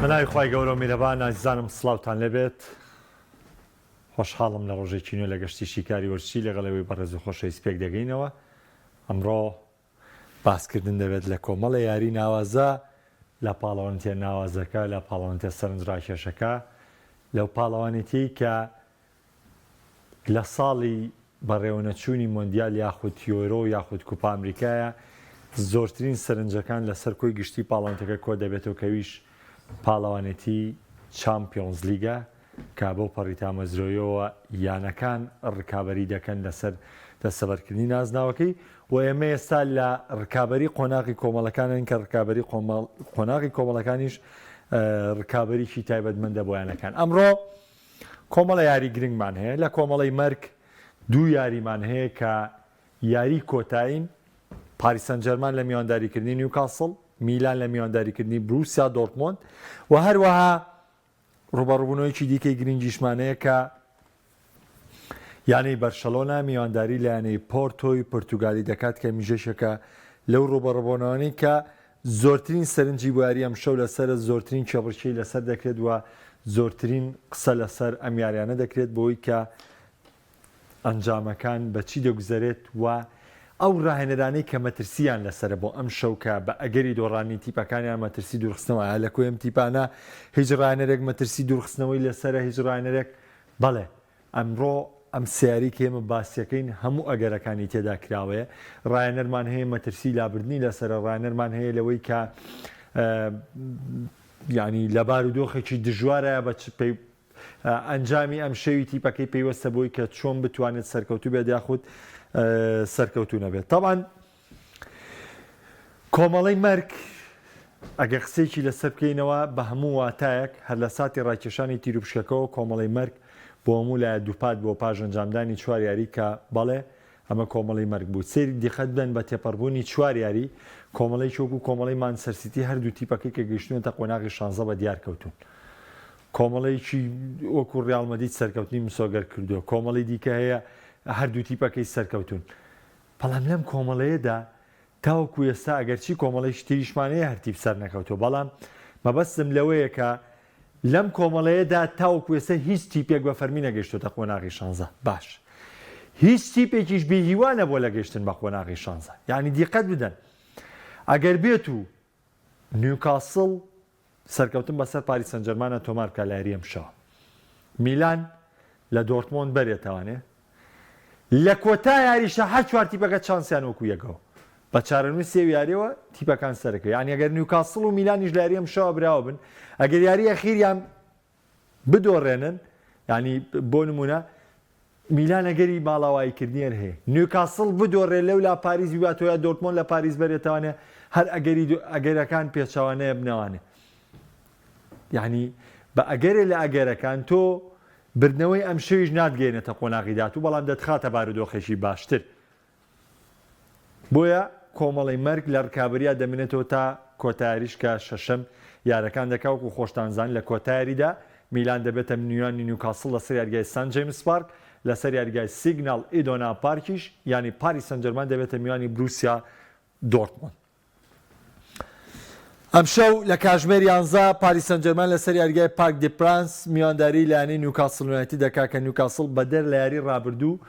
بە ناوی خوای گەورە و میرەبان ئازیزانم سڵاوتان لێبێت خۆشحاڵم لە ڕۆژێکی نوێ لە گەشتی شیکاری وەرزشی لەگەڵ ئێوەی بەڕێز و خۆشەویست پێک دەگەینەوە ئەمڕۆ باسکردن دەبێت لە کۆمەڵە یاری ناوازە لە پاڵەوانێتیە ناوازەکە لە پاڵەوانێتیە سەرنجڕاکێشەکە لەو پاڵەوانێتیەی کە لە ساڵی بەڕێوەنەچوونی مۆندیال یاخود یۆرۆ یاخود کوپا ئەمریکایە، زۆرترین سەرنجەکان لەسەر کۆی گشتی پاڵەوانێتەکە کۆدەبێتەوە کە ئەویش پاڵەوانێتی چامپیۆنزلیگە کە بەو پەڕی تامەزرۆیەوە یانەکان ڕکابەری دەکەن لەسەر دەستەبەرکردنی نازناوەکەی و ئێمە ئێستا لە ڕکابەری قۆناغی کۆمەڵەکانن کە ڕکابەری قۆناغی کۆمەڵەکانیش ڕکابەریی تایبەتمەندە بۆ یانەکان ئەمڕۆ کۆمەڵە یاری گرنگمان هەیە، لە کۆمەڵەی مەرگ دوو یاریمان هەیە کە یاری کۆتایین، پاریس سانجێرمان لە میوانداریکردنی نیوکاسڵ، میلان لە میوانداریکردنی بروسیا دۆرتمۆند و هەروەها ڕوبەڕوبوونەوەیەکی دیکەی گرنگیشمان هەیە کە یانەی بەرشەلۆنە میوانداری لە یانەی پۆرتۆی پرتوگالی دەکات کە میژەشێکە لەو ڕوبەڕبوونەوەی کە زۆرترین سەرنجی بۆ یاری ئەمشەو لەسەرە، زۆرترین کێبڕکێی لەسەر دەکرێت و زۆرترین قسە لەسەر ئەم یاریانە دەکرێت بۆی کە ئەنجامەکان بە چی دەگوزەرێت و ئەو راهێنەرانەی کە مەترسییان لەسەرە بۆ ئەمشەو کە بە ئەگەری دۆڕانی تیپەکانیان مەترسی دوورخستنەوە ئایا لە کۆی ئەم تیپانە هیچ راهێنەرێک مەترسی دوورخستنەوەی لەسەرە هیچ راهێنەرێک بەڵێ ئەمڕۆ ئەم سیاری کە ئێمە باسیەکەین هەموو ئەگەرەکانی تێدا کراوەیە، ڕاهێنەرمان هەیە مەترسی لابردنی لەسەرە، ڕاهێنەرمان هەیە لەوەی کە یانی لە بارودۆخێکی دژوارە بە ئەنجامی ئەم شەوی تیپەکەی پەیوەستە بۆی کە چۆن بتوانێت سەرکەوتوو بێت یاخود سەرکەوتوو نەبێت. تەبعەن کۆمەڵەی مەرگ ئەگەر قسەیەکی لەسەر بکەینەوە بە هەموو واتایەک هەر لە ساتی ڕاکێشانی تیروپشکەکەوە کۆمەڵەی مەرگ بۆ هەموو لایە دووپات بووە پاش ئەنجامدانی چوار یاری کە بەڵێ ئەمە کۆمەڵەی مەرگ بوو سەیری دیقەت بدەن بە تێپەڕبوونی چوار یاری کۆمەڵەیەکی وەکو کۆمەڵەی مانچستەر سیتی هەردوو تیپەکەی کە گەیشتوونەتە قۆناغی شانزە بە دیار کەوتوون کۆمەڵەیەکی وەکو ڕیاڵ مەدرید سەرکەوتنی مسۆگەر کردووە کۆمەڵی دیکە هەیە هەردوو تیپەکەی سەرکەوتوون بەڵام لەم کۆمەڵەیەدا تاوەکو ئێستا ئەگەرچی کۆمەڵەیەکی تریشمان هەیە هەر تیپ سەرنەکەوتووە بەڵام مەبەستم لەوەیە کە لەم کۆمەڵەیەدا تاوەکو ئێستا هیچ تیپێک بە فەرمی نەگەیشتۆتە قۆناغی شانزە باش هیچ تیپێکیش بێ هیوا نەبووە لە گەیشتن بە قۆناغی شانزە یعنی دیقەت بدەن ئەگەر بێت و نیوکاسڵ سەرکەوتن بەسەر پاریس سانجێرمانە تۆمار بکات لە یاری ئەمشەوە. میلان لە دۆرتمۆند بەرێتەوانێ. لە کۆتا یاریشا هەر چوار تیپەکە چانسیان وەکو یەکەوە. بە چارەنووسی ئەو یاریەوە تیپەکان سەرەکەوێ. یانی ئەگەر نیوکاسڵ و میلانیش لە یاری ئەمشەوە براوە بن، ئەگەر یاری ئەخیریان بدۆڕێنن، یانی بۆ نموونە میلان ئەگەری ماڵاواییکردنی هەر هەیە. نیوکاسڵ بدۆڕێ لەولا پاریس بیباتەوە یا دۆرتمۆند لە پاریس بەرێتەوانێ هەر ئەگەری ئەگەرەکان پێچەوانەیە بنەوانێ. یانی بە ئەگەرێ لە ئەگەرەکان تۆ بردنەوەی ئەمشەویش ناتگەیەنێتە قۆناغی داهاتوو بەڵام دەتخاتە بارودۆخێکی باشتر. بۆیە کۆمەڵەی مەرگ لە رکابەرییا دەمێنێتەوە تا کۆتا یاریش کە شەشەم یارەکان دەکا وەکو خۆشتان زان لە کۆتا یاریدا میلان دەبێتە میوانی نیوکاسڵ لەسەر یاریگای سان جەیمس پارک لەسەر یاریگای سیگناڵ ئیدۆنا پارکیش یانی پاریس سانجێرمان دەبێتە میوانی بروسیا دۆرتمۆند. ئەمشەو لە کاژمێر یانزە پاریس سانجێرمان لەسەر یاریگای پارک دی پرانس میوانداری لە یانەی نیوکاسڵ یونایتد دەکا کە نیوکاسڵ بەدەر لە یاری رابردوو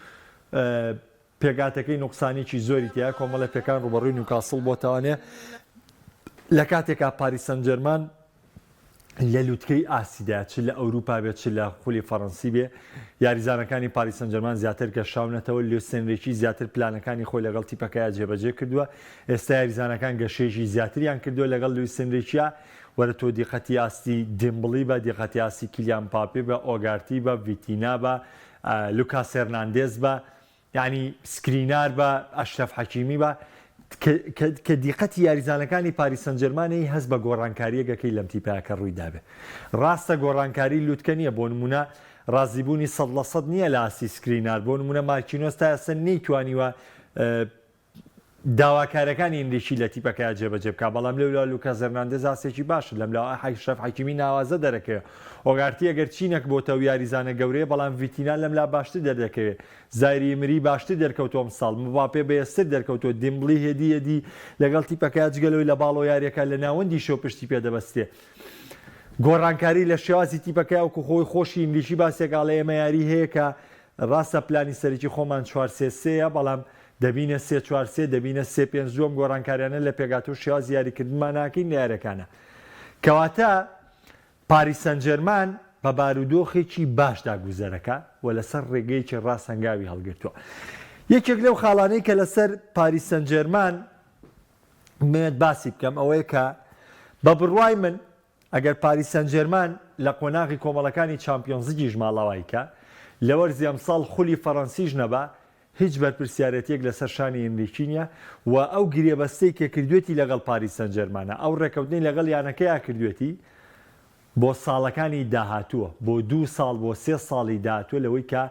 پێکهاتەکەی نوقسانیی زۆری تیایە، کۆمەڵێ پێکان ڕووبەڕووی نیوکاسڵ بۆتەوانێ، لە کاتێکا پاریس سانجێرمان لە لوتکەی ئاستیدایە، چ لە ئەوروپا بێت چ لە خولی فەڕەنسی بێ، یاریزانەکانی پاریس سانجێرمان زیاتر گەشاونەتەوە، لویس ئێنریکی زیاتر پلانەکانی خۆی لەگەڵ تیپەکەیا جێبەجێ کردووە، ئێستا یاریزانەکان گەشەیەکی زیاتریان کردووە لەگەڵ لویس ئێنریکیا، وەرە تۆ دیقەتی ئاستی دیمبڵی بە، دیقەتی ئاستی کیلیان مباپێ بە، ئۆگارتی بە، ڤیتینا بە، لوکاس هێرناندێز بە، یانی سکرینار بە ئەشرەف حەکیمی بە کە دیقەتی یاریزانەکانی پاریس سانجێرمانەی هەست بە گۆڕانکارییەک ئەکەی لەم تیپە کە ڕووی دابێ. ڕاستە گۆڕانکاری لوتکە نییە بۆ نموونە ڕازیبوونی 100% نییە لە ئاستی سکرینار بۆ نموونە مارکینۆس تا ئێستا نەیتوانیوە داواکاریەکانی ئینریکی لە تیپەکەیا جێبەجێ بکات، بەڵام لەولا لوکاس هێرناندێز ئاستێکی باشە، لەملاوە ئەشرەف حەکیمی ناوازە دەرەکەوێت، ئۆگارتی ئەگەر چی نەکبۆتە ئەو یاریزانە گەورەیە، بەڵام ڤیتینا لەملا باشتر دەردەکەوێت، زایری ئیمری باشتر دەرکەوتووە ئەمساڵ، مباپێ بەهێزتر دەرکەوتووە، دیمبڵی هێدی هێدی لەگەڵ تیپەکەیا جگە لەوەی لە باڵەوە یاریەکات لە ناوەندیشەوە پشتی پێدەبەسترێ. گۆڕانکاری لە شێوازی تیپەکەی وەکو خۆی خۆشی ئینریکی باسێک ئاڵێ ئێمە یاری هەیە کە ڕاستە پلانی سەرەکی خۆمان چوار سێ سێیە بەڵام دەبینە سێ چوار سێ دەبینە سێ پێنج دوو ئەم گۆڕانکاریانە لە پێکهاتە و شێوازی یاریکردنمان ناکەین لە یاریەکانە کەواتە پاریس سانجێرمان بە بارودۆخێکی باشدا گوزەرەکا و لەسەر ڕێگەیەکی ڕاست هەنگاوی هەڵگرتووە. یەکێک لەو خاڵانەی کە لەسەر پاریس سانجێرمان بمەوێت باسی بکەم ئەوەیە کە بە بڕوای من ئەگەر پاریس سانجێرمان لە قۆناغی کۆمەڵەکانی چامپیۆنزلیگیش ماڵاوایی کا، لە وەرزی ئەمساڵ خولی فەرەنسیش نەبا، هیچ بەرپرسیارێتییەک لەسەر شانی ئێنریکی نییە و ئەو گرێبەستەی کە کردوێتی لەگەڵ پاریس سانجێرمانە، ئەو رێککەوتنەی لەگەڵ یانەکەیا کردوێتی بۆ ساڵەکانی داهاتووە، بۆ دوو ساڵ بۆ سێ ساڵی داهاتووە لەوەی کە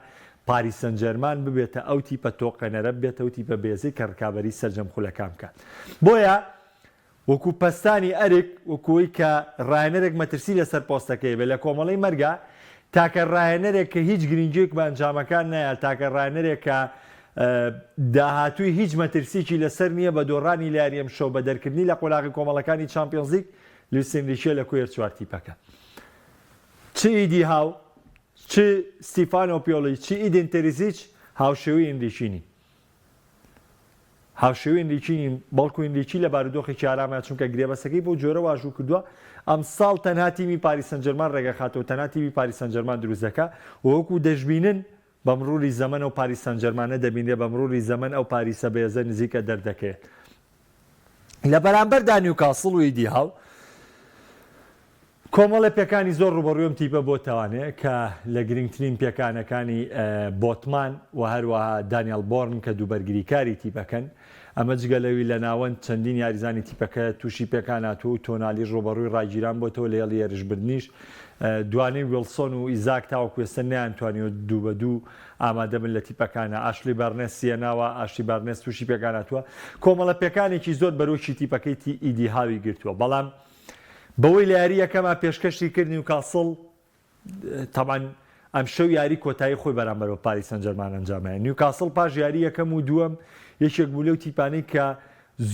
پاریس سانجێرمان ببێتە ئەو تیپە تۆقێنەرە، ببێتە ئەو تیپە بەهێزەی کە رکابەری سەرجەم خولەکان بکات. بۆیە وەکو پەستانی ئەرک، وەکو ئەوەی کە ڕاهێنەرێک مەترسی لەسەر پۆستەکەی بێت لە کۆمەڵەی مەرگا، تاکە ڕاهێنەرێک کە هیچ گرنگییەک بە ئەنجامەکان نایات، تاکە ڕاهێنەرێک کە داهاتووی هیچ مەترسییەکی لەسەر نییە بە دۆڕانی لە یاری ئەمشەو بە دەرکردنی لە قۆناغی کۆمەڵەکانی چامپیۆنزلیگ، لویس ئێنریکیە لە کۆی هەرچوار تیپەکە. چ ئیدی هاو، چ ستیفانۆ پیۆلی، چ ئیدین تێرزیچ هاوشێوەی ئێنریکی نین. هاوشێوەی ئینریکی نین، بەڵکو ئینریکی لە بارودۆخێکی ئارامە چونکە گرێبەستەکەی بەو جۆرە واژوو کردووە، ئەمساڵ تەنها تیمی پاریس سانجێرمان رێگەخاتەوە، تەنها تیمی پاریس سانجێرمان دروست دەکا و وەکو دەشبینن بە مروری زەمەن ئەو پاریس سانجێرمانە دەبینرێ، بە مروری زەمەن ئەو پاریسە بەهێزە نزیکە دەردەکەوێت. لە بەرامبەردا نیوکاسڵ و ئیدی هاو کۆمەڵێ پێکانی زۆر ڕووبەڕووی ئەم تیپە بۆتەوانێ کە لە گرنگترین پێکانەکانی بۆتمان و هەروەها دانیال بۆرن کە دوو بەرگریکاری تیپەکەن. ئەمە جگە لەوی لە ناوەند چەندین یاریزانی تیپەکە تووشی پێکان هاتووە و تۆنالیش ڕووبەڕووی ڕاگیران بۆتەوە لە هێڵی هێرشبردنیش دوانەی ویڵسۆن و ئیزاک تاوەکو ئێستا نەیانتوانیوە دوو بە دوو ئامادە بن لە تیپەکانە ئاشلی بارنێس سیەناوە ئاشلی بارنێس تووشی پێکان هاتووە کۆمەڵە پێکانێکی زۆر بەرۆکی تیپەکەی تی ئیدی هاوی گرتووە بەڵام بەوەی لە یاری یەکەما پێشکەشی کرد نیوکاسڵ تەبعەن ئەمشەو یاری کۆتایی خۆی بەرامبەر بە پاریس سانجێرمان ئەنجامەیە. نیوکاسڵ پاش یاری یەکەم و دووەم یەکێک بوو لەو تیپانەی کە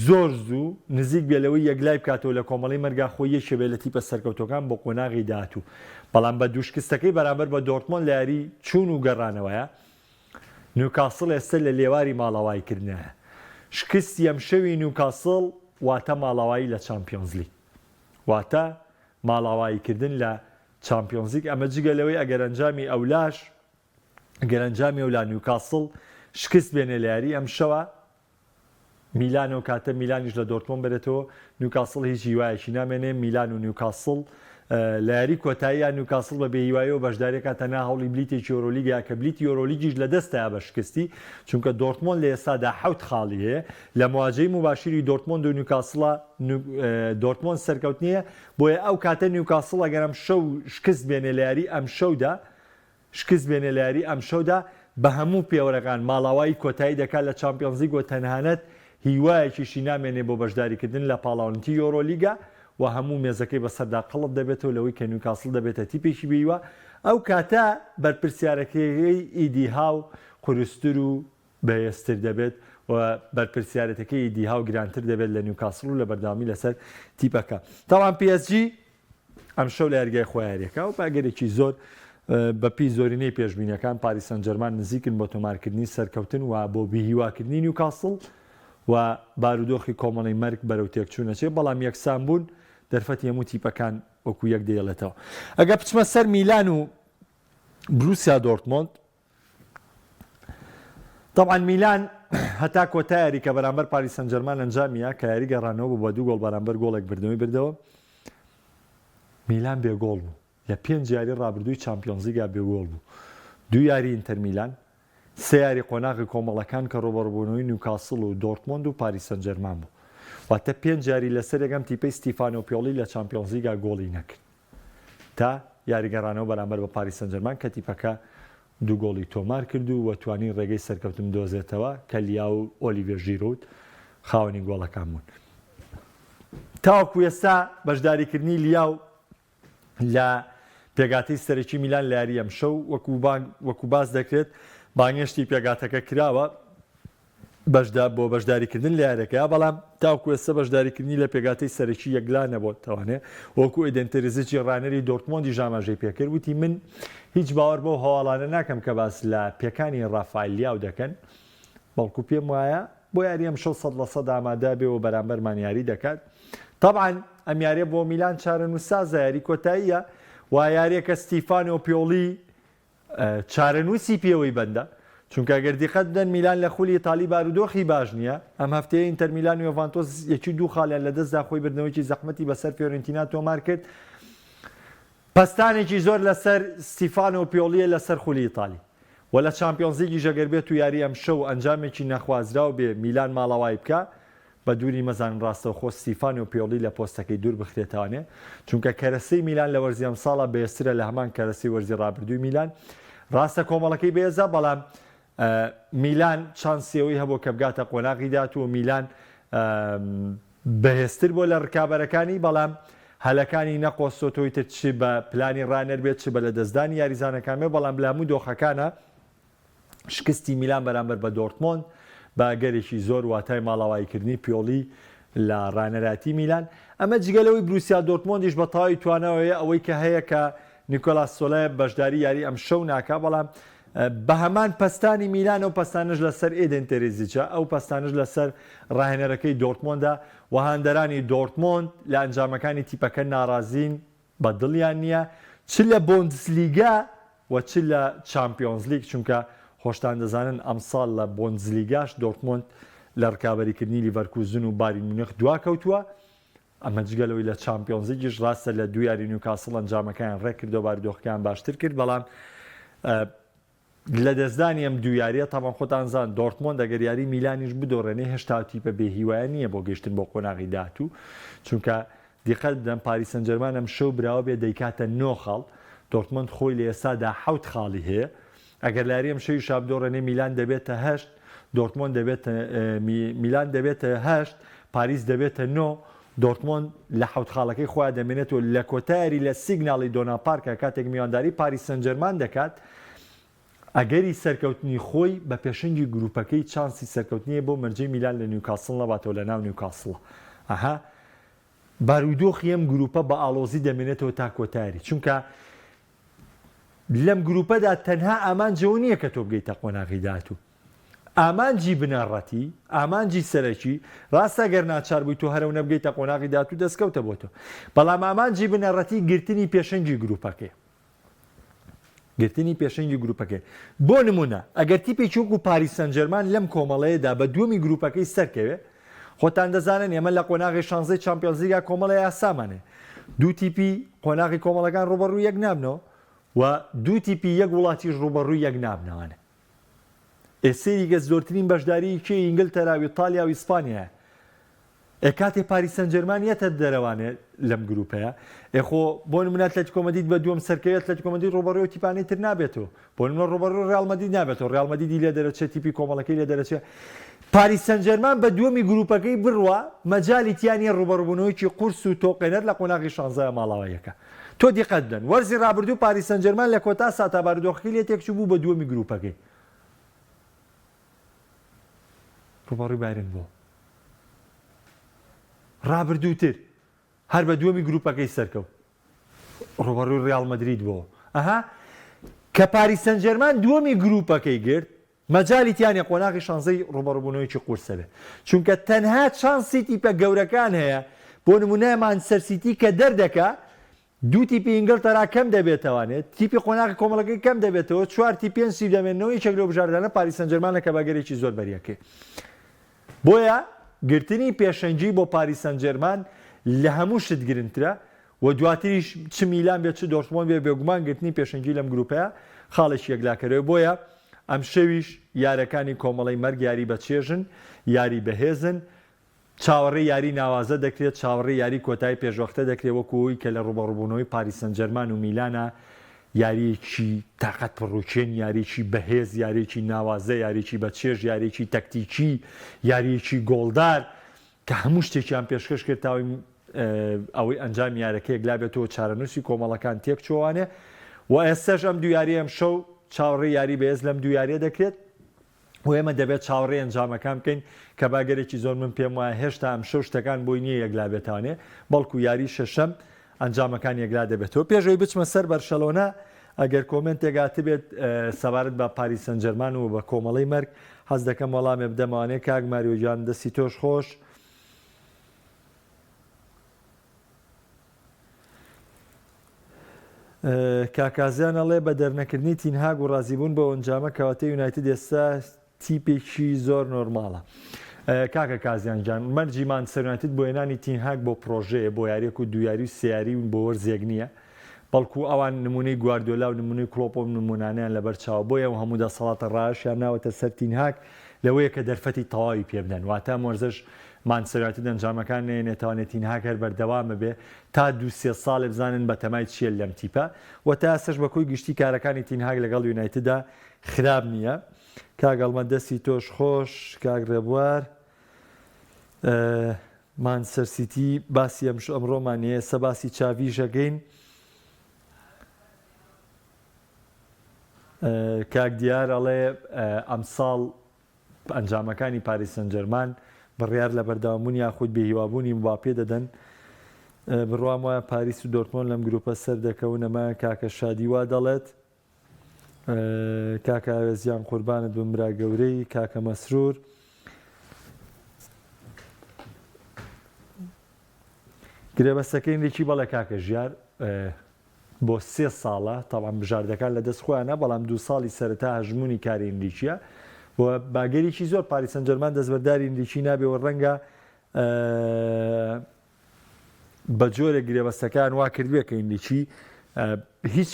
زۆر زوو نزیک بێ لەوەی یەکلای بکاتەوە لە کۆمەڵەی مەرگا خۆی یەکێ بێ لە تیپە سەرکەوتووەکان بۆ قۆناغی داهاتوو بەڵام بە دوو شکستەکەی بەرامبەر بە دۆرتمۆند لە یاری چوون و گەڕانەوەیە نیوکاسڵ ئێستا لە لێواری ماڵاواییکردنایە. شکستی ئەمشەوی نیوکاسڵ واتە ماڵاوایی لە چامپیۆنزلیگ واتە ماڵاواییکردن لە چامپیۆنزلیگ ئەمە جگە لەوەی ئەگەر ئەنجامی ئەولاش گەر ئەنجامی ئەولا نیوکاسڵ شکست بێنێ لە یاری ئەمشەوە میلان ئەو کاتە میلانیش لە دۆرتمۆند بەرێتەوە نیوکاسڵ هیچ هیوایەکی نامێنێ میلان و نیوکاسڵ لە یاری کۆتاییان نیوکاسڵ بە بێهیوایەوە بەشداریەکە تەنها هەوڵی بلیتێکی یۆرۆلیگە کە بلیتی یۆرۆلیگیش لە دەستەیە بە شکستی چونکە دۆرتمۆند لە ئێستادا حەوت خاڵی هەیە لە مواجەی موباشیری دۆرتمۆند و نیوکاسڵە دۆرتمۆند سەرکەوتنیە بۆیە ئەو کاتە نیوکاسڵ ئەگەر ئەمشەو شکست بێنێ لە یاری ئەمشەودا شکست بێنێ لە یاری ئەمشەودا بە هەموو پێوەرەکان ماڵاوایی کۆتایی دەکات لە چامپیۆنزلیگ و تەنانەت هیوایەکیشی نامێنێ بۆ بەشداریکردن لە پاڵاونتی یۆرۆلیگا و هەموو مێزەکەی بەسەردا قڵپ دەبێتەوە لەوەی کە نیوکاسڵ دەبێتە تیپێکی بێهیوا ئەو کاتە بەرپرسیارەکەی ئیدی هاو قورستر و بەهێزتر دەبێت و بەرپرسیارێتەکەی ئیدی هاو گرانتر دەبێت لە نیوکاسڵ و لە بەردەوامی لەسەر تیپەکە. تاوان پی ئێس جی ئەمشەو لە یاریگای خۆی یاریەکە و بە ئەگەرێکی زۆر بەپی زۆرینەی پێشبینیەکان پاریس سانجێرمان نزیکن بۆ تۆمارکردنی سەرکەوتن و بۆ بێهیواکردنی نیوکاسڵ و بارودۆخی کۆمەڵی مەرگ بەرەو تێکچوون ئەچێت بەڵام یەکسان بوون دەرفەتی هەموو تیپەکان وەکو یەک دەیڵێتەوە ئەگە بچمە سەر میلان و بروسیا دۆرتمۆند تەبعەن میلان هەتا کۆتا یاری کە بەرامبەر پاریس سانجێرمان ئەنجامیە کە یاری گەڕانەوە بوو بە دوو گۆڵ بەرامبەر گۆڵێک بردنەوەی بردەوە میلان بێ گۆڵ بوو لە پێنج یاری ڕابردووی چامپیۆنزلیگا بێ گۆڵ بوو دوو یاری ئینتەر میلان سێ یاری قۆناغی کۆمەڵەکان کە ڕوبەڕبوونەوەی نیوکاسڵ و دۆرتمۆند و پاریس سانجێرمان بوو واتە پێنج یاری لەسەر یەکەم تیپەی ستیفانۆ پیۆڵی لە چامپیۆنزلیگا گۆڵی نەکرد تا یاری گەڕانەوە بەرامبەر بە پاریس سانجێرمان کە تیپەکە دوو گۆڵی تۆمار کرد و و توانی ڕێگەی سەرکەوتن بدۆزێتەوە کە لیاو و ئۆلیڤێ ژیرود خاوەنی گۆڵەکان بوون. تاوەکو ئێستا بەشداریکردنی لیاو لە پێکهاتەی سەرەکی میلان لە یاری ئەمشەو وەکو وەکو باس دەکرێت بانگێشتی پێکهاتەکە کراوە. بەشدا بۆ بەشداریکردن لە یاریەکەیا، بەڵام تاوەکو ئێستا بەشداریکردنی لە پێکهاتەی سەرەکی یەکلا نەبۆتەوانێ، وەکو ئێدن تێرزیچی ڕاهێنەری دۆرتمۆندیش ئاماژەی پێکرد وتی من هیچ باوەڕ بەو هەواڵانە ناکەم کە باس لە پێکانی ڕافایل لیاو دەکەن، بەڵکو پێم وایە بۆ یاری ئەمشەو 100% ئامادە بێ و بەرامبەرمان یاری دەکات. تەبعەن ئەم یاریە بۆ میلان چارەنووسسازە، یاری کۆتاییە و یاریەکە ستیفانۆ پیۆلی چارەنووسی پێوەی بەندە، چونکە گەر دیقەت بدەن میلان لە خولی ئیتالی بارودۆخی باش نییە، ئەم هەفتەیە ئینتەر میلان و یۆڤانتۆس یەکی دوو خاڵیان لەدەستدا خۆی بردنەوەیەکی زەحمەتی بەسەر فیۆرنتینا تۆمار کرد، پەستانێکی زۆر لەسەر ستیفانۆ پیۆلییە لەسەر خولی ئیتالی و لە چامپیۆنزلیگیش ئەگەر بێت و یاری ئەمشەو ئەنجامێکی نەخوازراو بێ میلان ماڵاوایی بکا بە دووری مەزانن ڕاستەوخۆ ستیفانۆ پیۆلی لە پۆستەکەی دوور بخرێتەوانێ، چونکە کەرەسەی میلان لە وەرزی ئەمساڵا بەهێزترە لە هەمان کەرەسەی وەرزی ڕابردووی میلان. ڕاستە کۆمەڵەکەی بەهێزە، بەڵام میلان چانسی ئەوەی هەبوو کە بگاتە قۆناغی داهاتوو و میلان بەهێزتر بووە لە ڕکابەرەکانی، بەڵام هەلەکانی نەقۆستۆتەوە ئیتر چ بە پلانی ڕانەر بێت چ بە لەدەستدانی یاریزانەکان بێت، بەڵام لە هەموو دۆخەکانا شکستی میلان بەرامبەر بە دۆرتمۆند بە ئەگەرێکی زۆر واتای ماڵاواییکردنی پیۆلی لە ڕانەرایەتی میلان، ئەمە جگە لەوەی بروسیا دۆرتمۆندیش بە تەواوی تواناوەیە ئەوەی کە هەیە کە نیکۆلاس سۆلە بەشداری یاری ئەمشەو ناکا، بەڵام بە هەمان پەستانی میلان ئەو پەستانەش لەسەر ئێدن تێرزیچە، ئەو پەستانەش لەسەر ڕاهێنەرەکەی دۆرتمۆندە و هاندەرانی دۆرتمۆند لە ئەنجامەکانی تیپەکە ناڕازین. بە دڵیان نییە چ لە بۆندسلیگا و چ لە چامپیۆنزلیگ، چونکە خۆشتان دەزانن ئەمساڵ لە بۆندسلیگاش دۆرتمۆند لە رکابەریکردنی لیڤەرکوزن و بایرن میونخ دواکەوتووە، ئەمە جگە لەوەی لە چامپیۆنزلیگیش راستە لە دوو یاری نیوکاسڵ ئەنجامەکەیان رێککردەوە بارودۆخەکەیان باشتر کرد، بەڵام لەدەستدانی ئەم دوو یارییە تەبعەن خۆتان زان دۆرتمۆند ئەگەر یاری میلانیش بدۆڕێنێ هێشتا تیپە بێ هیوایە نییە بۆ گەیشتن بۆ قۆناغی داهاتوو چونکە دیقەت بدەن پاریس سانجێرمان ئەم شەو براوە بێ دەیکاتە نۆ خاڵ دۆرتمۆند خۆی لە ئێستادا حەوت خاڵی هەیە ئەگەر لە یاری ئەم شەویشا بدۆڕێنێ میلان دەبێتە هەشت دۆرتمۆند دەبێتە میلان دەبێتە هەشت پاریس دەبێتە نۆ دۆرتمۆند لە حەوت خاڵەکەی خۆیان دەمێنێتەوە لە کۆتا یاری لە سیگناڵ ئیدۆنا پارکە کاتێک میوانداری پاریس سانجێرمان دەکات، ئەگەری سەرکەوتنی خۆی بە پێشەنگی گروپەکەی چانسی سەرکەوتنی هەیە بۆ مەرجەی میلان لە نیوکاسڵ نەباتەوە لە ناو نیوکاسڵە ئەها بارودۆخی ئەم گروپە بە ئاڵۆزی دەمێنێتەوە تا کۆتا یاری چونکە لەم گروپەدا تەنها ئامانج ئەوە نییە کە تۆ بگەیتە قۆناغی داهاتوو ئامانجی بنەڕەتی، ئامانجی سەرەکی، ڕاستە گەر ناچار بووی تۆ هەرەونە بگەیتە قۆناغی داهاتوو دەستکەوتە بۆ تۆ، بەڵام ئامانجی بنەڕەتی گرتنی پێشەنگی گروپەکەیە. گرتنی پێشەنگی گروپەکەیە. بۆ نموونە ئەگەر تیپێکی وەکو پاریس سانجێرمان لەم کۆمەڵەیەدا بە دووەمی گروپەکەی سەرکەوێ، خۆتان دەزانن ئێمە لە قۆناغی شانزەی چامپیۆنزلیگا کۆمەڵە یاسامان هەیە. دوو تیپی قۆناغی کۆمەڵەکان ڕووبەڕووی یەک نابنەوە و دوو تیپی یەک وڵاتیش ڕووبەڕووی یەک نابنەوانێ. ئێ سەیری کە زۆرترین بەشداریی کێ ئینگلتەرا و ئیتالیا و ئیسپانیایە. ئێ کاتێ پاریس سانجێرمان یەتە دەرەوانێ لەم گروپەیە ئێ خۆ بۆ نمونە ئەتلەتیکۆ مەدرید بە دووەم سەرکەوێ ئەتلەتیکۆ مەدرید ڕووبەڕووی ئەو تیپانەی تر نابێتەوە بۆ نمونە ڕووبەڕووی ڕیاڵ مەدرید نابێتەوە ڕیاڵ مەدریدی لێ دەرەچێ تیپی کۆمەڵەکەی لێ دەرەچێ پاریس سانجێرمان بە دووەمی گروپەکەی بڕوا مەجالی تیا نییە ڕووبەڕووبوونەوەیەکی قورس و تۆقێنەر لە قۆناغی شانزەیا ماڵاواییەکە تۆ دیقەت بدەن وەرزی ڕابردوو پاریس سانجێرمان لە کۆتا ساتا بارودۆخەکەی لێ تێکچوو بوو بە دووەمی گروپەکەی ڕووبەڕووی بایرن بووە ڕابردووتر هەر بە دووەمی گروپەکەی سەرکەوت ڕووبەڕووی ڕیاڵ مەدرید بووە ئەها کە پاریس سانجێرمان دووەمی گروپەکەی گرت مەجالی تیا نیە قۆناغی شانزەی ڕووبەڕووبوونەوەیەکی قورسە بێ چونکە تەنها چانسی تیپە گەورەکان هەیە بۆ نمونە مانچستەر سیتی کە دەردەکا دوو تیپی ئینگلتەرا کەم دەبێتەوانێ تیپی قۆناغی کۆمەڵەکەی کەم دەبێتەوە چوار تیپ پێنج تیپ دەمێننەوە یەکێک لەو بژاردانە پاریس سانجێرمانە کە بەگەرێکی زۆر بەریەکەی بۆیە گرتنی پێشەنگی بۆ پاریس سانجێرمان لە هەموو شت گرنگترە و دواتریش چ میلان بێت چ دۆرتمۆند بێت بێگومان گرتنی پێشەنگی لەم گروپەیە خاڵێکی یەکلاکەرەوەیە بۆیە ئەمشەویش یارەکانی کۆمەڵەی مەرگ یاری بەچێژن یاری بەهێزن چاوەڕێی یاری ناوازە دەکرێت چاوەڕێی یاری کۆتایی پێشوەختە دەکرێت وەکو ئەوەی کە لە ڕووبەڕووبوونەوەی پاریس سانجێرمان و میلانە یارییەکی تاقەت پڕوکێن یارییەکی بەهێز یارییەکی ناوازە یارییەکی بەچێژ یارییەکی تەکتیکی یارییەکی گۆڵدار کە هەموو شتێکیان پێشکەش کرد تاوەی ئەوەی ئەنجامی یارەکە یەکلابێتەوە چارەنووسی کۆمەڵەکان تێکچۆوانێ و ئێستەش ئەم دوو یاریە ئەمشەو چاوەڕێی یاری بەهێز لەم دوو یاریە دەکرێت. و ئێمە دەبێت چاوەڕێی ئەنجامەکان بکەین کە بە ئەگەرێکی زۆر من پێم وایە هێشتا ئەمشەو شتەکان بۆی نییە یەکلا بێتانێ بەڵکو یاری شەشەم ئەنجامەکان یەکلا دەبێتەوە. پێش ئەوەی بچمە سەر بەرشەلۆنە ئەگەر کۆمێنتێک هاتبێت سەبارەت بە پاریس سەنجەرمان و بە کۆمەڵەی مەرگ حەز دەکەم وەڵامێ بدەمەوانێ کاک ماریۆ گیان دەستی تۆش خۆش. کاک ئازیان ئەڵێ بە دەرنەکردنی تینهاگ و ڕازیبوون بەو ئەنجامە کەواتە یونایتد ئێستا تیپێکی زۆر نۆرماڵە. کاکە کازیان گیان مەرجی مانچستەر یونایتد بۆ هێنانی تینهاگ بۆ پڕۆژەیە بۆ یاریەک و دوو یاری و سێ یاری و بۆ وەرزێک نییە بەڵکو ئەوان نمونەی گواردیۆلا و نمونەی کڵۆپ ئەو نمونانەیان لەبەر چاوە بۆیە ئەو هەموو دەسەڵاتە ڕایەشیان ناوەتە سەر تینهاگ لەوەیە کە دەرفەتی تەواوی پێ بدەن واتە ئەم وەرزەش مانچستەر یونایتد ئەنجامەکان نەیەنێ توانێ تینهاگ هەر بەردەوام بێ تا دوو سێ ساڵێ بزانن بەتەمای چییە لەم تیپە و تا ئێستاش بە کۆی گشتی کارەکانی تینهاگ لەگەڵ یونایتددا خراپ نییە. کاک هەڵمەت دەستی تۆش خۆش کاک ڕێبوار مانچستەر سیتی باسی ئەمش ئەمڕۆمان نییە ئێستا باسی چاڤیش ئەکەین کاک دیار ئەڵێ ئەمساڵ ئەنجامەکانی پاریس سانجێرمان بڕیار لە بەردەوامبوون یاخود بێهیوابوونی مباپێ دەدەن. بڕوام وایە پاریس و دۆرتمۆند لەم گروپە سەردەکەون، ئەمە کاکە شادی وا دەڵێت. کاکە ئاوێز گیان قوربانت بم برا گەورەی کاکە مەسرور. گرێبەستەکەی ئینریکی بەڵێ کاکە ژیار بۆ سێ ساڵە، تەبعەن بژاردەکان لە دەست خۆیانە، بەڵام دوو ساڵی سەرەتا هەژموونی کاری ئینریکییە و باگەرێکی زۆر پاریس سانجێرمان دەستبەرداری ئینریکی نابێ و ڕەنگە بە جۆرێک گرێبەستەکان وا کردبێ کە ئینریکی هیچ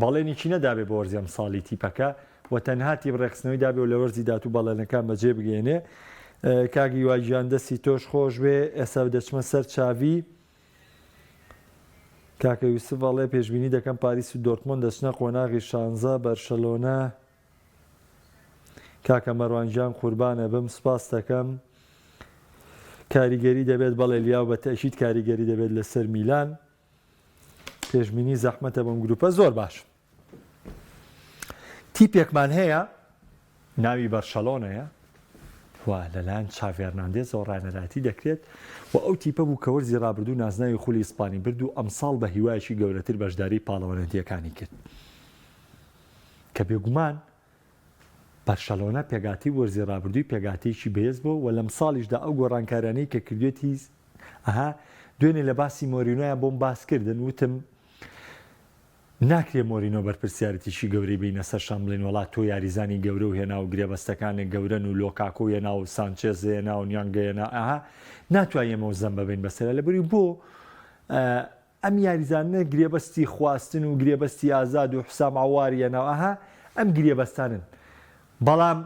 بەڵێنێکی نەدابێ بۆ وەرزی ئەمساڵی تیپەکە و تەنها تیپ ڕێکخستنەوەی دابێ و لە وەرزی داهاتوو بەڵێنەکان بەجێ بگەیەنێ. کاک هیوا گیان دەستی تۆش خۆش بێ ئێستا دەچمە سەر چاڤی. کاکە یوسف ئەڵێ پێشبینی دەکەم پاریس و دۆرتمۆند دەچنە قۆناغی شانزە بەرشەلۆنە کاکە مەروان گیان قوربانە بم سوپاست دەکەم کاریگەری دەبێت بەڵێ لیاو بە تەئکید کاریگەری دەبێت لەسەر میلان پێشبینی زەحمەتە بەم گروپە زۆر باش تیپێکمان هەیە ناوی بەرشەلۆنەیە و لەلایەن چاڤی هێرناندێزەوە ڕاهێنەرایەتی دەکرێت و ئەو تیپە بوو کە وەرزی ڕابردوو نازناوی خولی ئیسپانی برد و ئەمساڵ بە هیوایەکی گەورەتر بەشداری پاڵەوانێتییەکانی کرد کە بێگومان بەرشەلۆنە پێکهاتەی وەرزی ڕابردووی پێکهاتەیەکی بەهێز بوو و لەمساڵیشدا ئەو گۆڕانکاریانەی کە کردوێتی ئەها دوێنێ لە باسی مۆرینۆیان بۆم باس کردن وتم ناکرێ مۆرینۆ بەرپرسیارێتیی گەورەی بینە سەر شان بڵێین وەڵا تۆ یاریزانی گەورەو هێنا و گرێبەستەکانت گەورەن و لۆکاکۆ هێنا و سانچێز هێنا و نیانگە هێنا ئەها ناتوانین ئێمە زەم بەبین بەسەرا لەبەری بۆ ئەم یاریزانە گرێبەستی خواستن و گرێبەستی ئازاد و حسام عواری هێنا و ئەها ئەم گرێبەستانن بەڵام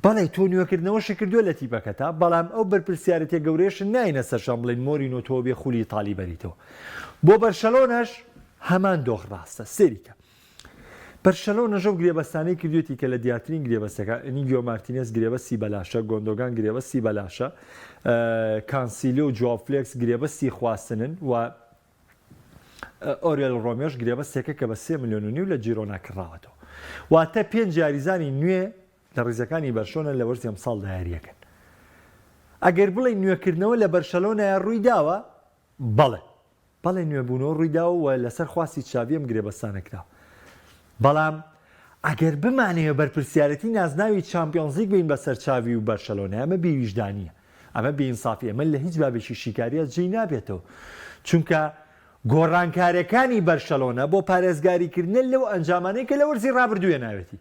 بەڵێ تۆ نوێکردنەوەشت کردووە لە تیپەکەتا، بەڵام ئەو بەرپرسیارێتیە گەورەیەشت ناینە سەرشان بڵێین مۆرینۆ تۆ بێ خولی ئیتالی بەریتەوە. بۆ بەرشەلۆنەش هەمان دۆخ ڕاستە. سەیری کە. بەرشەلۆنەش ئەو گرێبەستانەی کردوێتی کە لە دیارترین گرێبەستەکان ئینیگۆ مارتینێز گرێبەستی بەلاشە، گۆندۆگان گرێبەستی بەلاشە، کانسیلۆ و جواو فلێکس گرێبەستی خواستنن و ئۆرێل ڕۆمیۆش گرێبەستێکە کە بە سێ ملیۆن و نیو لە جیرۆنا کڕاوەتەوە. واتە پێنج یاریزانی نوێ لە ڕیزەکانی بەرشۆنە لە وەرزی ئەمساڵدا یارییەکەن. ئەگەر بڵێین نوێکردنەوە لە بەرشەلۆنایە ڕوویداوە، بەڵێ. بەڵێ نوێبوونەوە ڕوویداوە و لەسەر خواستی چاڤی ئەم گرێبەستانە کراوە. بەڵام ئەگەر بمانەوێ بەرپرسیارێتی نازناوی چامپیۆنزلیگ بەین بەسەر چاڤی و بەرشەلۆنە، ئەمە بێویژدانییە. ئەمە بێ ئینسافیە ئەمە لە هیچ بابێکی شیکاریە جێی نابێتەوە چونکە گۆڕانکارەکانی بەرشەلۆنە بۆ پارێزگاریکردنە لەو ئەنجامانەی کە لە وەرزی ڕابردوو هێناوێتی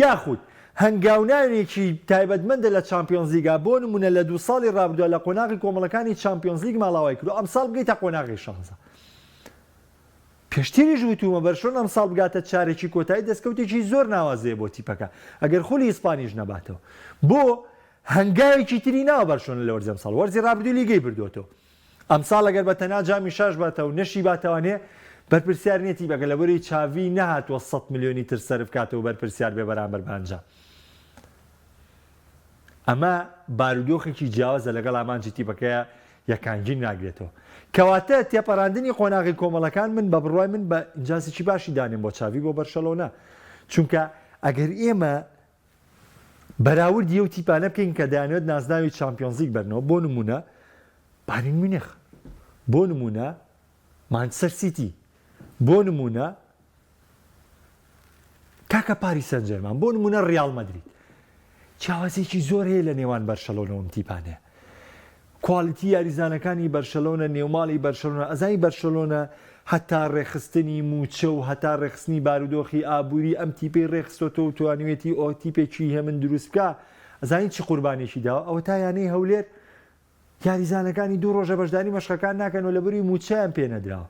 یاخود هەنگاونانێکی تایبەتمەندە لە چامپیۆنزلیگا بۆ نمونە لە دوو ساڵی ڕابردووە لە قۆناغی کۆمەڵەکانی چامپیۆنزلیگ ماڵاوای کرد و ئەمساڵ بگەیتە قۆناغی شانزە پێشتریش وتومە بەرشۆن ئەمساڵ بگاتە چارەکی کۆتایی دەستکەوتێکی زۆر ناوازەیە بۆ تیپەکە ئەگەر خولی ئیسپانیش نەباتەوە بۆ هەنگاوێکی تری ناوە بەرشۆنە لە وەرزی ئەمساڵ وەرزی رابردوو لیگەی بردووەتەوە ئەمساڵ ئەگەر بە تەنها جامی شاش باتەوە نەشی باتەوانێ بەرپرسیار نیە تیپەکە لەبەرەی چاڤی نەهاتووە 100 ملیۆنی تر سەرف کاتەوە بەرپرسیار بێ بەرامبەر بە ئەنجام ئەمە بارودۆخێکی جیاوازە لەگەڵ ئامانجی تیپەکەیە یەکانگیر ناگرێتەوە. کەواتە تێپەڕاندنی قۆناغی کۆمەڵەکان من بە بڕوای من بە ئینجازێکی باشی دانێم بۆ چاڤی بۆ بەرشەلۆنە چونکە ئەگەر ئێمە. بەراوردی ئەو تیپانە بکەین کە دەیانەوێت نازناوی چامپیۆنزلیگ بەرنەوە، بۆ نموونە بایرن میونخ، بۆ نموونە مانچستەر سیتی، بۆ نموونە کاکە پاریس سەنجێرمان، بۆ نموونە ڕیاڵ مەدرید. جیاوازیەکی زۆر هەیە لە نێوان بەرشەلۆنە و ئەم تیپانەیە. quality یاریزانەکانی بەرشەلۆنە، نێوماڵی بەرشەلۆنە، ئەزانی بەرشەلۆنە هەتا ڕێکخستنی مووچە و هەتا ڕێکخستنی بارودۆخی ئابووری ئەم تیپەی ڕێکخستۆتەوە و توانیوێتی ئۆ تیپێکی هێمن دروست بکا، ئەزانی چ قوربانێکی داوە؟ ئەوەتا یانەی هەولێر یاریزانەکانی دوو ڕۆژە بەشداری مەشقەکان ناکەن و لەبەروی مووچەیان پێ نەدراوە.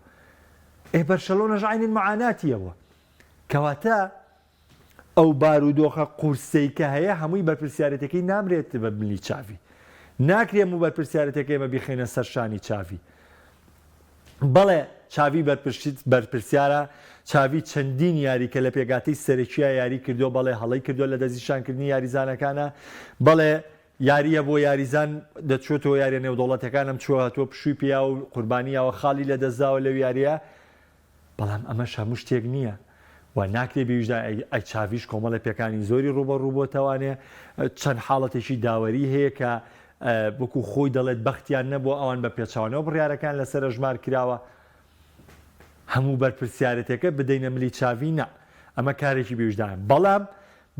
ئێ بەرشەلۆنەش عەینەن معاناتی ئەوە. کەواتە ئەو بارودۆخە قورسەی کە هەیە هەمووی بەرپرسیارێتەکەی نامرێت بە ملی چاڤی. ناکرێ هەموو بەرپرسیارێتەکە ئێمە بیخەینە سەر شانی چاڤی. بەڵێ چاڤی بەرپرسیارە، چاڤی چەندین یاری کە لە پێکهاتەی سەرەکییا یاری کردووە، بەڵێ هەڵەی کردووە لە دەستنیشانکردنی یاریزانەکانا، بەڵێ یارییە بۆ یاریزان دەچێتەوە یاریە نێودەوڵەتیەکان ئەم چووە هاتووە پشووی پێیاوە و قوربانی یاوە خاڵی لەدەستداوە لەو یارییە، بەڵام ئەمەش هەموو شتێک نییە و ناکرێ بێویژدان ئەی چاڤیش کۆمەڵێ پێکانی زۆری ڕووبەڕوو بۆتەوانێ چەند حاڵەتێکی داوەری هەیە کە وەکو خۆی دەڵێت بەختیان نەبووە ئەوان بە پێچەوانەوە بڕیارەکان لەسەر ئەژمار کراوە هەموو بەرپرسیارەتێکە بدەینە ملی چاڤی نا ئەمە کارێکی بێویژدانە بەڵام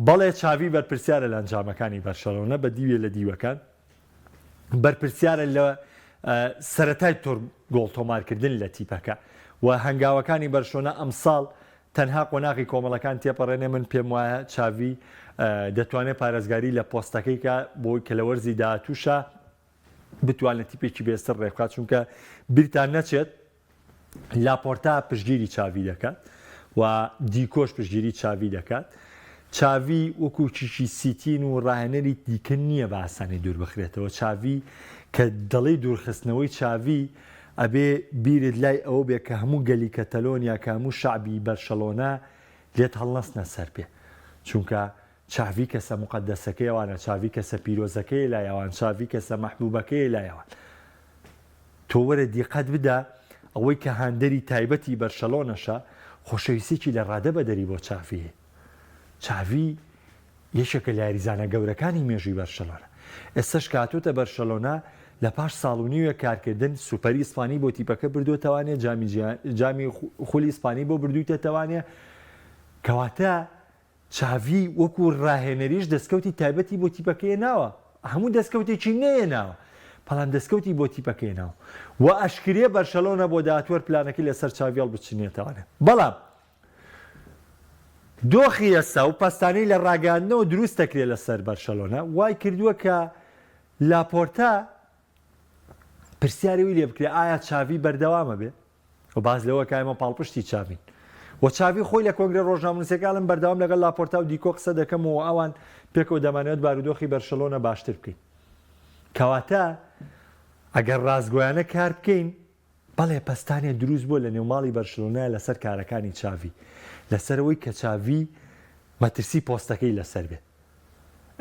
بەڵێ چاڤی بەرپرسیارە لە ئەنجامەکانی بەرشەلۆنە بە دیوێ لە دیوەکان بەرپرسیارە لە سەرەتای تۆر گۆڵ تۆمارکردن لە تیپەکە و هەنگاوەکانی بەرشۆنە ئەمساڵ تەنها قۆناغی کۆمەڵەکان تێپەڕێنێ من پێم وایە چاڤی دەتوانێت پارێزگاری لە پۆستەکەی کە بۆی کە لە وەرزی داهاتووشە بتوانێت تیپێکی بێستر ڕێبخات چونکە بیرتان نەچێت لاپۆرتا پشتگیری چاڤی دەکات و دیکۆش پشتگیری چاڤی دەکات. چاڤی وەکو کیکی سیتین و ڕاهێنەری دیکە نییە بە ئاسانی دوور بخرێتەوە. چاڤی کە دەڵێی دوورخستنەوەی چاڤی ئەبێ بیرت لای ئەوە بێ کە هەموو گەلی کەتەلۆنیا کە هەموو شەعبی بەرشەلۆنە لێت هەڵنەستنە سەر پێ چونکە چاڤی کەسە موقەدەسەکەی ئەوانە، چاڤی کەسە پیرۆزەکەیە لای ئەوان، چاڤی کەسە مەحبوبەکەیە لای ئەوان. تۆ وەرە دیقەت بدە ئەوەی کە هاندەری تایبەتی بەرشەلۆنەشە خۆشەویستیەکی لە ڕادە بەدەری بۆ چاڤی هەیە. چاڤی یەکێکە لە یاریزانە گەورەکانی مێژووی بەرشەلۆنە. ئێستەش کە هاتۆتە بەرشەلۆنە لە پاش ساڵ و نیوێک کارکردن سوپەری ئیسپانی بۆ تیپەکە بردۆتەوانێ، جامی جامی خولی ئیسپانی بۆ بردوویتەتەوانێ. کەواتە چاڤی وەکو راهێنەریش دەستکەوتی تایبەتی بۆ تیپەکە هێناوە، هەموو دەستکەوتێکی نەهێناوە، بەڵام دەستکەوتی بۆ تیپەکە هێناوە و ئەشکرێ بەرشەلۆنە بۆ داهاتوو هەر پلانەکەی لەسەر چاڤی هەڵبچنێتەوانێ. بەڵام دۆخی ئێستا و پەستانەی لە راگەیاندنەوە دروست دەکرێت لەسەر بەرشەلۆنە وای کردووە کە لاپۆرتا پرسیاری ئەوی لێ بکرێ ئایا چاڤی بەردەوامە بێ؟ و باس لەوە کە ئێمە پاڵپشتی چاڤین و چاڤی خۆی لە کۆنگرە ڕۆژنامەنووسەکە ئەڵێم بەردەوام لەگەڵ لاپۆرتا و دیکۆ قسە دەکەم و ئەوان پێکەوە دەمانەوێت بارودۆخی بەرشەلۆنە باشتر بکەین کەواتە ئەگەر ڕاستگۆیانە کار بکەین بەڵێ پەستانێ دروست بووە لە نێوماڵی بەرشلۆنە لەسەر کارەکانی چاڤی لەسەرەوەی کە چاڤی مەترسی پۆستەکەی لەسەر بێت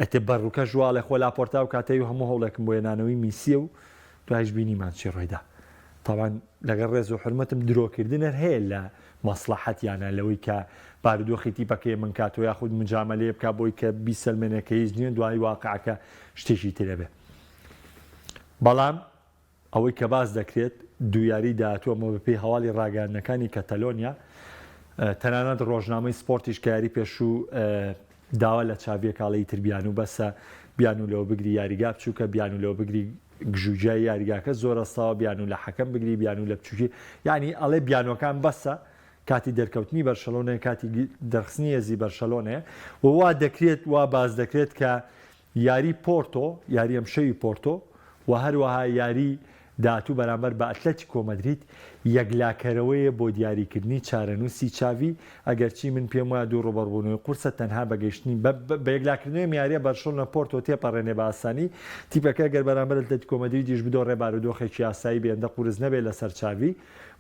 ئەتێ بە ڕووکەش واڵێ خۆ لاپۆرتا و کاتەی و هەموو هەوڵێکم بۆ هێنانەوەی میسیە و دوایش بینیمان چی ڕوویدا تاوان لەگەڵ ڕێز و حورمەتم درۆکردن هەر هەیە لە مەسڵەحەتیانە لەوەی کە بارودۆخی تیپەکەی من کاتۆ یاخود مجامەلەیە بکا بۆی کە بیسەلمێنێ کە هیچ نییە دوای واقعەکە شتێکی ترە بێ بەڵام ئەوەی کە باس دەکرێت، دوو یاریی داهاتوو، ئەمە بەپێی هەواڵی راگەیاندنەکانی کەتەلۆنیا، تەنانەت رۆژنامەی سپۆرتیش کە یاری پێشوو داوا لە چاڤیە کاڵێ ئیتر بیانوو بەسە، بیانوو لەوە بگری یاریگا بچووکە، بیانوو لەوە بگری گژوگیای یاریگاکە زۆر ەستاوە، بیانوو لە حەکەم بگری، بیانوو لە بچووکی، یانی ئەڵێ بیانووەکان بەسە، کاتی دەرکەوتنی بەرشەلۆنەیە، کاتی دەرخستنی هێزی بەرشەلۆنەیە و وا دەکرێت، وا باس دەکرێت کە یاری پۆرتۆ، یاری ئەمشەوی پۆرتۆ و هەروەها یاری داهاتوو بەرامبەر بە ئەتلەتیکۆ مەدرید یەکلاکەرەوەیە بۆ دیاریکردنی چارەنووسی چاڤی، ئەگەرچی من پێموایە دوو ڕووبەڕووبوونەوەی قورسە تەنها بە گەیشتنی بە بە یەکلاکردنەوەی ئەم یارییە بەرشڵۆنە پۆرتۆ تێپەڕێنێ بە ئاسانی تیپەکە گەر بەرامبەر ئەتلەتیکۆ مەدریدیش بدۆڕێ بارودۆخێکی ئاسایی بێ هێندە قورس نەبێت لەسەر چاڤی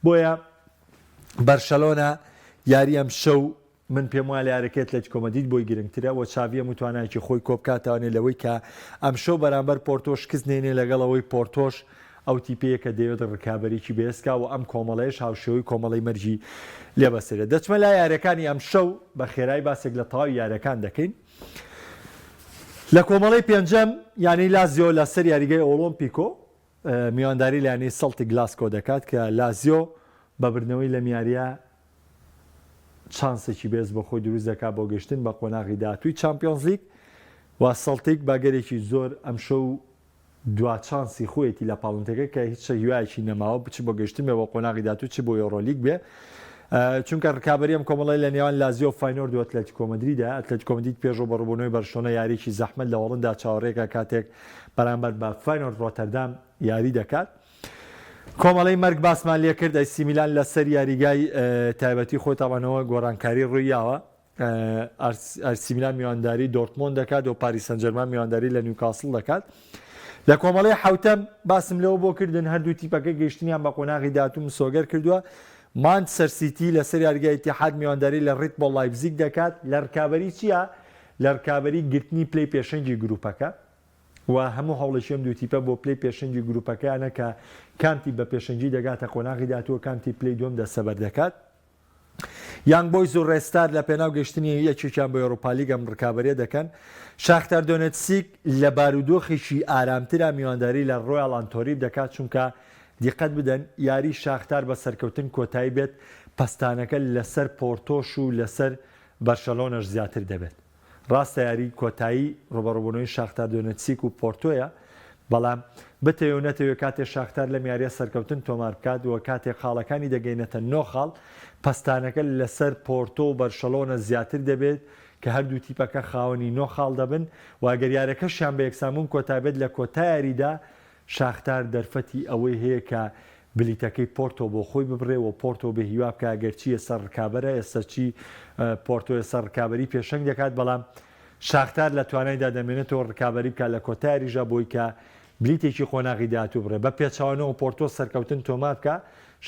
بۆیە بەرشەلۆنە یاری ئەمشەو من پێم وایە لە یاریەکەی ئەتلەتیکۆ مەدرید بۆی گرنگترە و چاڤی هەموو توانایەکی خۆی کۆبکاتەوانێ لەوەی کە ئەمشەو بەرامبەر پۆرتۆ شکست نێنێ لەگەڵ ئەوەی پۆرتۆش ئەو تیپەیە کە دەیەوێت ڕکابەریی بەهێز کا و ئەم کۆمەڵەیەش هاوشێوەی کۆمەڵەی مەرگی لێ بەسەرێت. دەچمە لای یاریەکانی ئەمشەو بە خێرایی باسێک لە تەواوی یاریەکان دەکەین. لە کۆمەڵەی پێنجەم یانەی لازیۆ لەسەر یاریگای ئۆڵۆمپیکۆ میوانداری لە یانەی سەڵتیک گلاسکۆ دەکات کە لازیۆ بە بردنەوەی لەم یارییە چانسێکی بەهێز بۆ خۆی دروست دەکات بۆ گەشتن بە قۆناغی داهاتووی چامپیۆنزلیگ و سەڵتیک بە گەرێکی زۆر ئەمشەو دوا چانسی خۆیەتی لە پاڵنتەکە کە هیچ هیوایەکی نەماوە چ بۆ گەشتن بێ بۆ قۆناغی داهاتوو چ بۆ یۆرۆلیگ بێ چونکە رکابەری ئەم کۆمەڵەی لە نێوان لازیۆ فاینۆرد و ئەتلەتیکۆ مەدریدە ئەتلەتیکۆ مەدرید پێش ڕووبەڕووبوونەوەی بەرشلۆنە یاریی زەحمەت لە هۆڵندا چاوەڕێکە کاتێک بەرامبەر بە فاینۆرد ڕۆتەردام یاری دەکات. کۆمەڵەی مەرگ باسمان لێکرد ئەیسی میلان لەسەر یاریگای تایبەتی خۆی تاوانەوە گۆڕانکاری ڕوویاوە ئەیسی میلان میوانداری دۆرتمۆند دەکات و پاریس سانجێرمان میوانداری لە نیوکاسڵ دەکات. لە کۆمەڵەی حوتەم باسم لەوە بۆ کردن هەردوو تیپەکە گەیشتنیان بە قۆناغی داهاتوو مسۆگەر کردووە مانچستەر سیتی لەسەر یاریگای ئیتیحاد میوانداری لە ڕید بۆڵ لایپزیگ دەکات لە رکابەری چییە؟ لە رکابەری گرتنی پلەی پێشەنگی گروپەکە و هەموو هەوڵێکی ئەم دوو تیپە بۆ پلەی پێشەنگی گروپەکەیانە کە کام تیپ بە پێشەنگی دەگاتە قۆناغی داهاتوو و کام تیپ پلەی دووەم دەستەبەر دەکات. یانگ بۆیز و رێستار لە پێناو گەیشتنی یەکێکیان بۆ یۆرۆپالیگ ئەم رکابەریە دەکەن. شاختار دۆنێتسیک لە بارودۆخێکی ئارامترا میوانداری لە رۆیاڵ ئانتۆریپ دەکات چونکە دیقەت بدەن یاری شاختار بە سەرکەوتن کۆتایی بێت پەستانەکە لەسەر پۆرتۆش و لەسەر بەرشەلۆنەش زیاتر دەبێت. ڕاستە یاریی کۆتایی ڕووبەڕووبوونەوەی شاختار دۆنێتسیک و پۆرتۆیە، بەڵام بتەوێ و نەتەوێ کاتێ شاختار لەم یارییە سەرکەوتن تۆمار بکات و کاتێک خاڵەکانی دەگەینێتە نۆ خاڵ، پەستانەکە لەسەر پۆرتۆ و بەرشەلۆنە زیاتر دەبێت کە هەردوو تیپەکە خاوەنی نۆ خاڵ دەبن و ئەگەر یارەکەشیان بە یەکسانبوون کۆتابێت لە کۆتا یاریدا شاختار دەرفەتی ئەوەی هەیە کە بلیتەکەی پۆرتۆ بۆ خۆی ببڕێ و پۆرتۆ بێ هیوا بکا گەرچی ئێستا ڕکابەرە ئێستا چی پۆرتۆ ئێستا ڕکابەری پێشەنگ دەکات بەڵام شاختار لە توانایدا دەمێنێتەوە ڕکابەری بکات لە کۆتا یاریشدا بۆی کە بلیتێکی قۆناغی داهاتوو بڕێ بە پێچەوانەوە پۆرتۆ سەرکەوتن تۆمار بکا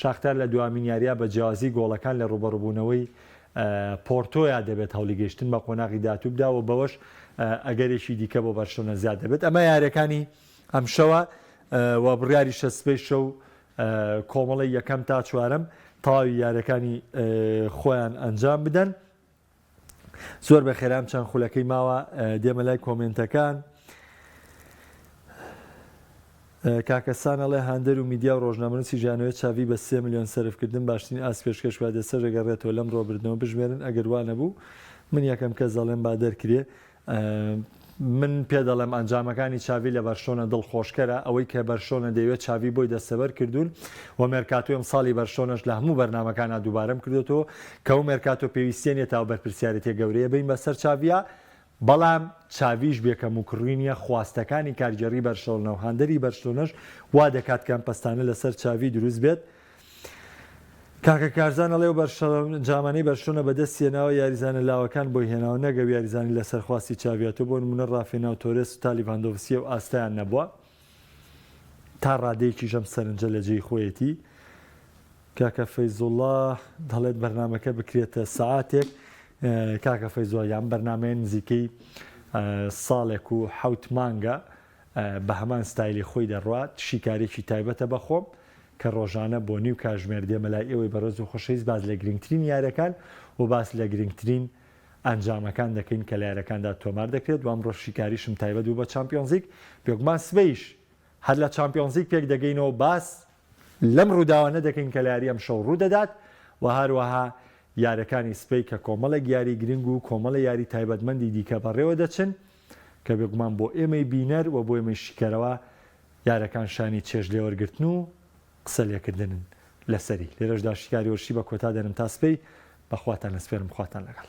شاختار لە دوامین یاریا بە جیاوازی گۆڵەکان لە ڕووبەڕووبوونەوەی پۆرتۆیا دەبێت هەوڵی گەیشتن بە قۆناغی داهاتوو بدا و بەوەش ئەگەرێکی دیکە بۆ بەرشلۆنە زیاد دەبێت ئەمە یاریەکانی ئەمشەوە و بڕیاریشە سبەی شەو کۆمەڵەی یەکەم تا چوارەم تەواوی یاریەکانی خۆیان ئەنجام بدەن. زۆر بە خێرام چەند خولەکەی ماوە دێمە لای کۆمێنتەکان. کاکە سان ئەڵێ هاندەر و میدیا و ڕۆژنامەنووسی ژیانەوەی چاڤی بە سێ ملیۆن سەرفکردن باشترین ئاست پێشکەش بکات ئێستاش ئەگەڕێتەوە لەم ڕۆ بردنەوە بژمێرن ئەگەر وا نەبوو من یەکەم کەس دەڵێم با دەرکرێ من پێ دەڵێم ئەنجامەکانی چاڤی لە بەرشلۆنە دڵخۆشکەرە، ئەوەی کە بەرشلۆنە دەیەوێت چاڤی بۆی دەستەبەر کردوون و مێرکاتۆی ئەمساڵی بەرشلۆنەش لە هەموو بەرنامەکانا دووبارەم کردۆتەوە کە ئەو مێرکاتۆ پێویستیە نیە تا ئەو بەرپرسیارێتیە گەورەیە بەین بەسەر چاڤیا بەڵام چاڤیش بێ کەموکوڕی نیە خواستەکانی کارگێڕی بەرشلۆنە و هاندەری بەرشلۆنەش وا دەکات کە ئەم پەستانە لەسەر چاڤی دروست بێت کاکە کارزان ئەڵێ ئەو بەرشەلۆنە بەرشلۆنە بەدەستی هێناوە یاریزانە لاوەکان بۆی هێناوە نەک ئەو یاریزانەی لەسەر خواستی چاڤیاتۆ بۆ نمونە ڕافێنا و تۆرێس و تا لیڤاندۆڤسکی ئەو ئاستەیان نەبووە تا ڕادەیەکیش ئەم سەرنجە لە جێی خۆیەتی کاکە فەیزوڵا دەڵێت بەرنامەکە بکرێتە سەعاتێک کاکە فەیزوڵا یان بەرنمەیە نزیکەی ساڵێک و حەوت مانگە بە هەمان ستایلی خۆی دەڕوات شیکارێکی تایبەتە بە خۆم کە ڕۆژانە بۆ نیو کاژمێر دێمە لای ئێوەی بەڕێز و خۆشەویست باس لە گرنگترین یاریەکان و باس لە گرنگترین ئەنجامەکان دەکەین کە لە یاریەکاندا تۆمار دەکرێت و ئەمڕۆ شیکاریشم تایبەت بوو بە چامپیۆنزلیگ بێگومان سبەیش هەر لە چامپیۆنزلیگ پێک دەگەینەوە باس لەم ڕووداوانە دەکەین کە لە یاری ئەمشەو ڕوودەدات و هەروەها یاریەکانی سبەی کە کۆمەڵێک یاری گرنگ و کۆمەڵێ یاری تایبەتمەندی دیکە بەڕێوە دەچن کە بێگومان بۆ ئێمەی بینەر و بۆ ئێمەی شیکەرەوە یارەکان شانی چێژ لێوەرگرتن و قسە لێکردنن لەسەری. لێرەشدا شیکاری وەرزشی بە کۆتا دێنم تا سبەی بە خواتان ئەسپێرم خواتان لەگەڵ.